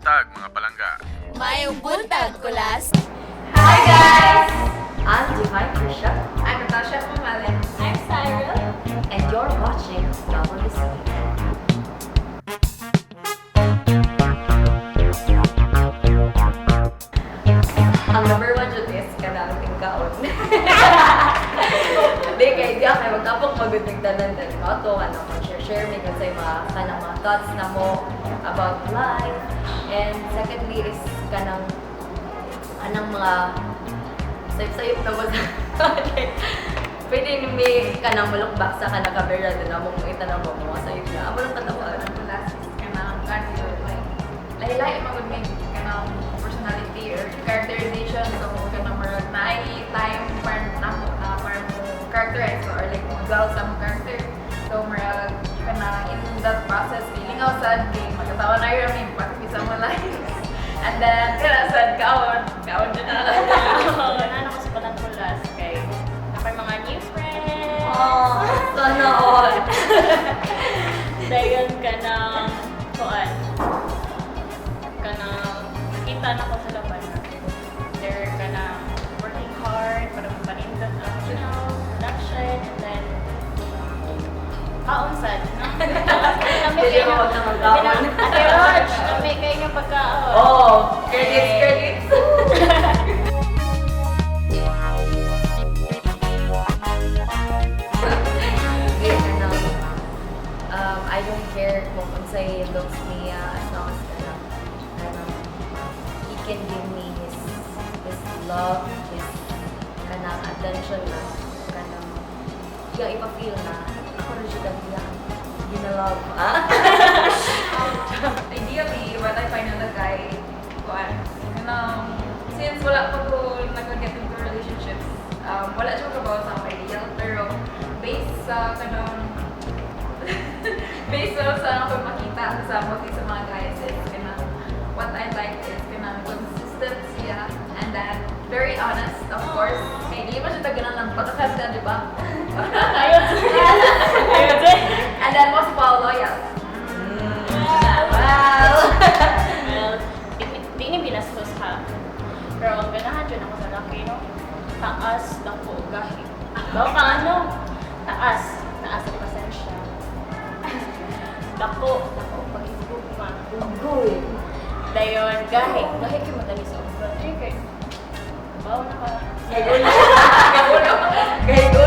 Buntag, mga palangga. Maayong buntag, Kulas! Hi guys! I'm Divine Trisha, I'm Natasha Pumalen. I'm Cyril. And you're watching WC. Ang number one jud is kanang tingkaon. Di kay di ako kay magkapok magud tanan din mo to ano mo share share mi kung sa mga kanang mga thoughts na mo about life. And secondly is kanang anang mga sayop-sayop na ba sa pwede ni may kanang mo-look back sa kanang camera din na mong itanaw mo mga sayop na amo lang katawaan. Last is kanang kanyo like lahi-lahi man gud may kanang personality or characterization, so kanang murag naay time para namo na para mo characterize or like mo dwell sa among character. So murag kanang in that process feeling sad kay magkatawa na yun may practice sa mga lines. And then kana sad kaon kaon jud na. Ganahan ako sa Padang Kulas kay ako'y mga new friends. Oh, sana all. Dayon kanang kuan. Kanang nakita na ko sila ba na they're kanang working hard para mapanindot ang production and then kaon sad, no? Lami Dili kayo. mo wag na magkaon. Ate Rog, lami kayo yung pagkaon. Oh, credits, credits. Okay, kanang, I don't care kung unsay looks niya as long as kanang he can give me his love, his kanang attention na kanang iyang ipa-feel na ako rin siya ang iyang gina-love. Ah? Ideally, what I find in the guy, kuan, kanang, since wala pa ko nag-get into relationships, wala siya kabaw sa akong ideal, pero based sa kanang, based sa akong makita sa mostly sa mga guys is kanang, what I like is kanang consistent siya, and then very honest, of course. Kay di mo siya taganan lang pagkakanta, di ba? Ayun. Ayun. And then most of all, loyal. Wow! Well, di ni binastos ha. Pero ang ganahan dyan ako sa laki, no? Taas, dako, gahi. Bawa ka ano? Taas. Taas ang pasensya. Dako, dako, pag-higugma. Good. Dayon, gahi. Gahi kayo madali sa uban. Ay, kay bawa na ka. Gayulo. Gayulo.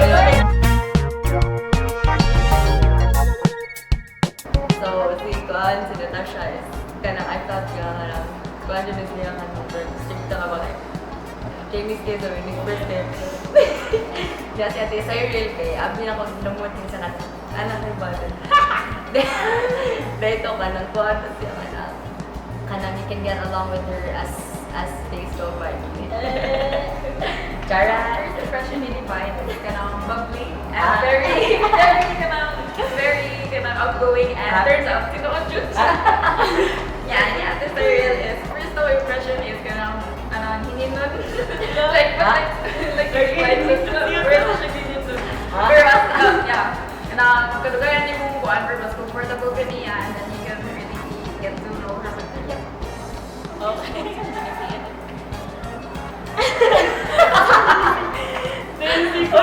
So, si Kuan, si Natasha is, kanang I thought nga, kanang, Kuan dyan is niya kanang strict ka ba? Like, Jamie's case, I mean, first day. Diya si Ate Cyril kay, abi na ko sinumutin sa kanang, anak ni Baden. Dito kanang Kuan, tapos siya kanang you can get along with her as days go by. Chara! First impression ni Divine is kanang bubbly and Ah. very, very kanang, very kanang outgoing and Ah. turns out tinuod jud siya. Yeah. The Cyril is, first of impression is kanang, anong hininun. Like, but like, like, where sa siya hininun. Ah. Pero as, yeah, kanang kadugayan ni mong kuan or mas comfortable ka niya and then you can really get to know her better. Yeah. Okay. Nancy ko.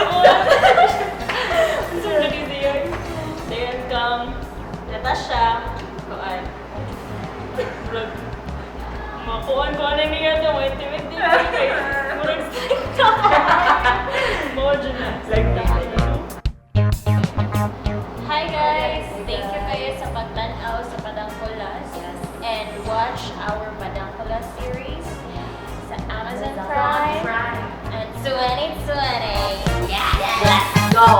Ang naging yun. Dayon kang Natasha. Kuan. Murag, makuan ko na niya ito. May timid din siya kay murag strict ka. Mo dyan na. Like that. Hi guys! Thank you kayo sa pagtanaw sa Padang Kulas. And watch our Padang Kulas series sa Amazon Prime Prime. and 2020. Let's go!